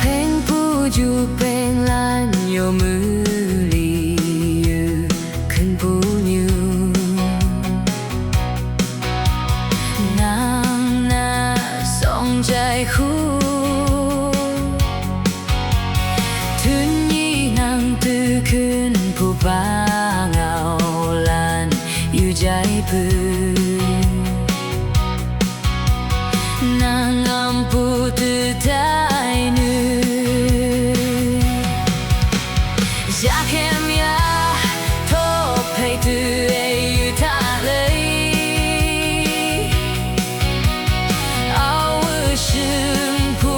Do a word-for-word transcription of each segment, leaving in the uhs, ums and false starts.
Pengpu ju penglan yo muli yu kenpu nyu. Nang na song jai hu. Tunyi nang tu kenpu pangau lan yu jai pu. Nang ampu tu tai nu. Jakem ya, tok pei tu e yu ta lei. Awu shimpu,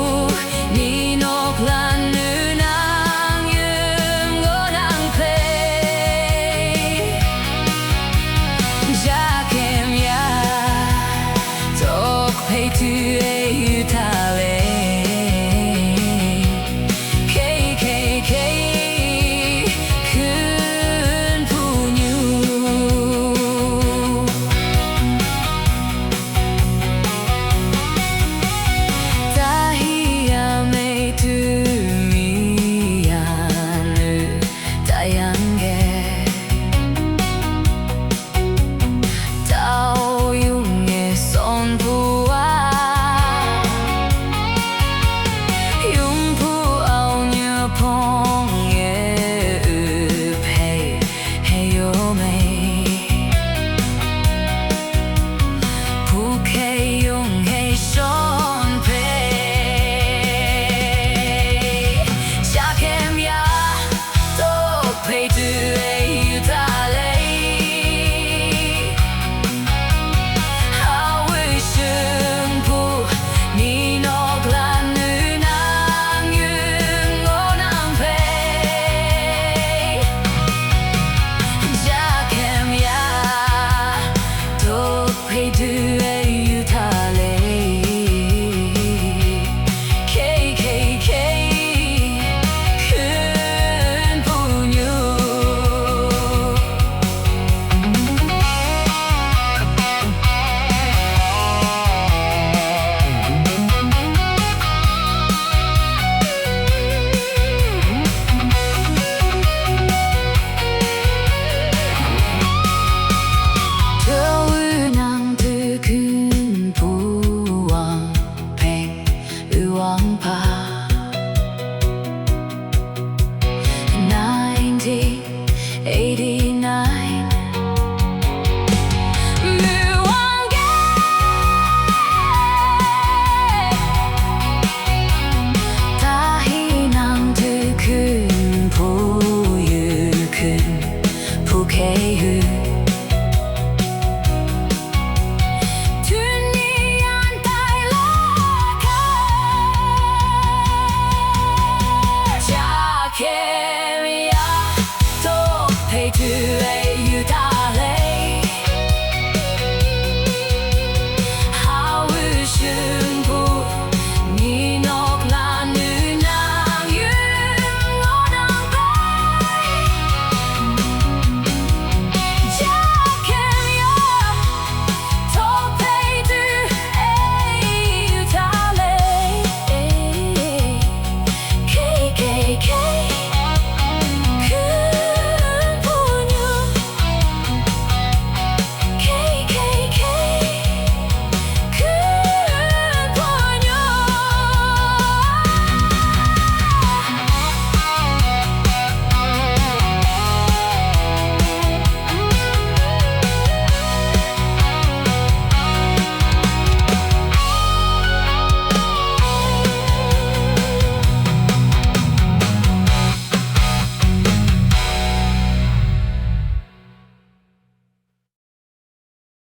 ni nok lan nu nang yum go nang pei. Jakem ya, tok pei tu e yu ta lei. Kei, kei, kei, kenpu nyu. Tahi ya mei tu mi ya nu ta yang ge. Tao yung e son pua. Yung pu au nya pong e u pei he yo mei. Pu ke yung he son pei. Jakem ya. Tok pei tu e yu ta lei. Awu shimpu, ni nok lan nu nang yum go nang pei. Jakem ya. Tok pei tu e yu ta lei. Kei, kei, kei, kenpu nyu. Tao nang tu kenpu wang peng u wang pa. Nineteen eighty-nine. Mu wang ge. Tahi nang tu kenpu yu kenpu ke hu. Tuni an tai la ka. Jakem ya, tok pei tu e yu ta lei. Awu shimpu.